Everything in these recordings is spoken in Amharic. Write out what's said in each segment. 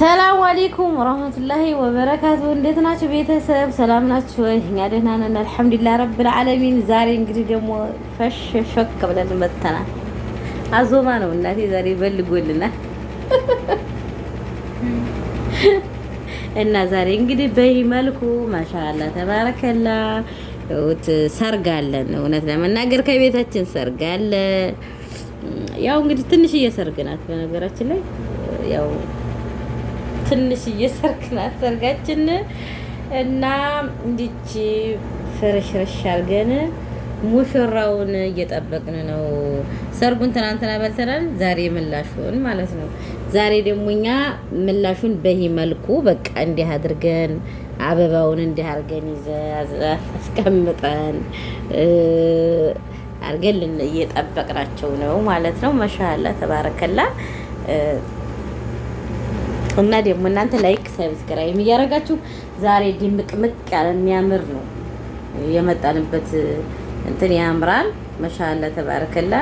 ሰላም አለይኩም ወራህመቱላሂ ወበረካቱ። እንዴት ናችሁ ቤተሰብ? ሰላም ናችሁ ወይ? እኛ ደህና ነን አልሐምዱሊላህ ረብል ዓለሚን። ዛሬ እንግዲህ ደግሞ ፈሽ ሾክ ብለን መጥተናል። አዞማ ነው እናቴ ዛሬ በልጎልናል። እና ዛሬ እንግዲህ በይ መልኩ ማሻአላ ተባረከላ ሰርግ አለን። እውነት ለመናገር ከቤታችን ሰርግ አለ። ያው እንግዲህ ትንሽዬ ሰርግ ናት በነገራችን ላይ ያው ትንሽዬ ሰርግ ናት ሰርጋችን እና እንዲች ፍርሽርሽ አድርገን ሙሽራውን እየጠበቅን ነው። ሰርጉን ትናንትና በልተናል። ዛሬ ምላሹን ማለት ነው። ዛሬ ደግሞ እኛ ምላሹን በዚህ መልኩ በቃ እንዲህ አድርገን አበባውን እንዲህ አድርገን ይዘ አስቀምጠን አድርገን እየጠበቅናቸው ነው ማለት ነው። ማሻአላ ተባረከላ። እና ደግሞ እናንተ like subscribe እያደረጋችሁ ዛሬ ድምቅምቅ ያለ የሚያምር ነው የመጣንበት እንትን ያምራል። ማሻአላ ተባረከላ።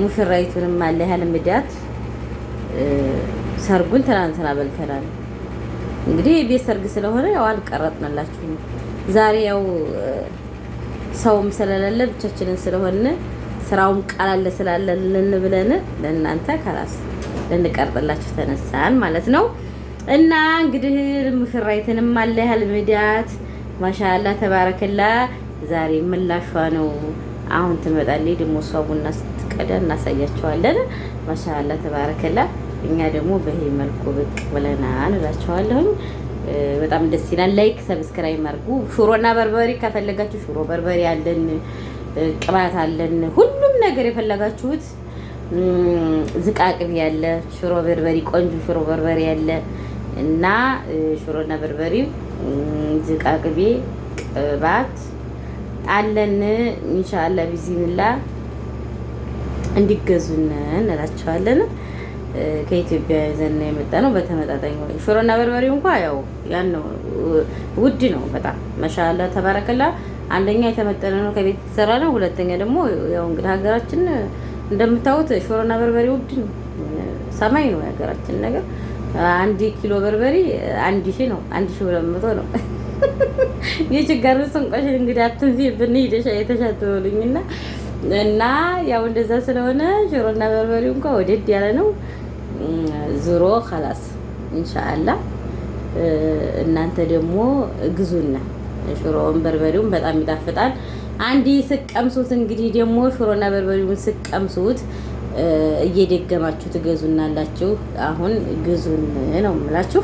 ሙሽራይቱንም አለ ያህል ምዳት ሰርጉን ትናንትና በልተናል። እንግዲህ የቤት ሰርግ ስለሆነ ያው አልቀረጥንላችሁም። ዛሬ ያው ሰውም ስለሌለ ብቻችንን ስለሆነ ስራውም ቃላለ ስላለልን ብለን ለእናንተ ከራስ ልንቀርጥላችሁ ተነሳን ማለት ነው። እና እንግዲህ ሙሽራይትንም አለ ያህል ምዳት ማሻአላ ተባረከላ። ዛሬ ምላሿ ነው። አሁን ትመጣለች ደግሞ እሷ ቡና ስትቀዳ እናሳያቸዋለን። ማሻአላ ተባረከላ። እኛ ደግሞ በይሄ መልኩ ብቅ ብለናል እላቸዋለሁኝ። በጣም ደስ ይላል። like subscribe አድርጉ። ሽሮና በርበሬ ከፈለጋችሁ ሽሮ በርበሬ አለን፣ ቅባት አለን፣ ሁሉም ነገር የፈለጋችሁት ዝቃቅቤ ያለ ሽሮ በርበሬ፣ ቆንጆ ሽሮ በርበሬ ያለ እና ሽሮና በርበሬ፣ ዝቃቅቤ፣ ቅባት አለን። ኢንሻአላ ቢዚንላ እንዲገዙን እንላቸዋለን። ከኢትዮጵያ ይዘን የመጣ ነው በተመጣጣኝ ሽሮና በርበሬው እንኳ ያው ያን ነው ውድ ነው በጣም ማሻአላ ተባረከላ። አንደኛ የተመጠነ ነው ከቤት የተሰራ ነው። ሁለተኛ ደግሞ ያው እንግዲህ ሀገራችን እንደምታዩት ሽሮና በርበሬ ውድ ነው፣ ሰማይ ነው የሀገራችን ነገር። 1 ኪሎ በርበሬ 1000 ነው፣ 1200 ነው። የችጋር ስንቆሽን እንግዲህ አትንፊብን ሂደሽ አይተሽ አትበሉኝና እና ያው እንደዛ ስለሆነ ሽሮና በርበሬው እንኳ ወደድ ያለ ነው። ዙሮ خلاص ኢንሻአላ እናንተ ደግሞ ግዙና ሽሮውን በርበሬውን በጣም ይጣፍጣል። አንዲ ስቀምሱት እንግዲህ ደግሞ ሽሮና በርበሬውን ስቀምሱት እየደገማችሁ ትገዙናላችሁ። አሁን ግዙን ነው የምላችሁ።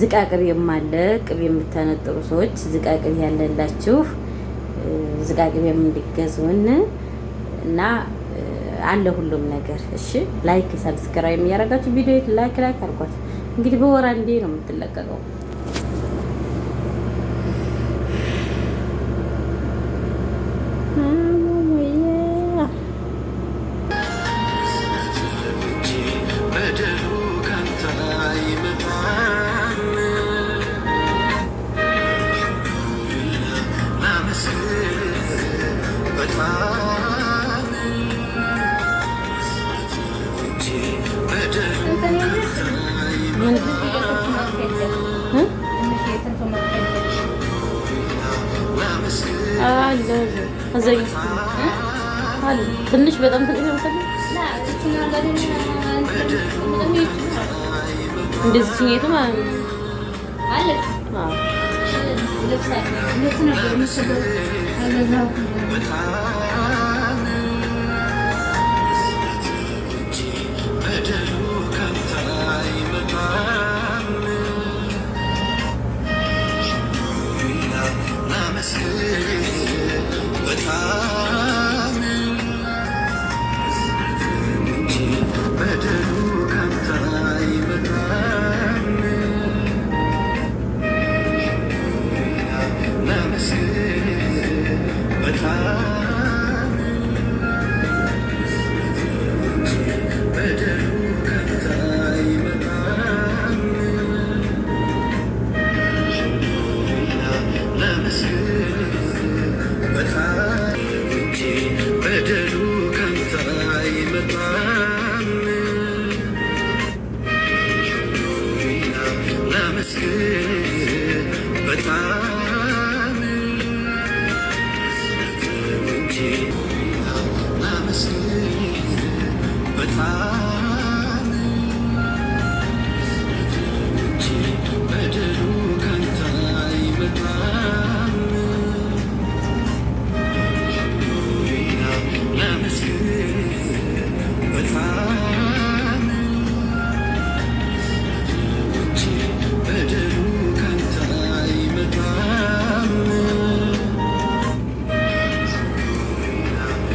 ዝቃቅቤም አለ። ቅቤ የምታነጥሩ ሰዎች ዝቃቅቤ ያለላችሁ ዝቃቅቤም እንዲገዙን እና አለ ሁሉም ነገር። እሺ like subscribe እያደረጋችሁ ቪዲዮ like like አድርጓት። እንግዲህ በወር አንዴ ነው የምትለቀቀው። አለ ትንሽ በጣም ትንሽ ነው መሰለኝ። እንደዚህ ችኛይቱ ማለት ነው። በጣም ላመስግን በጣም።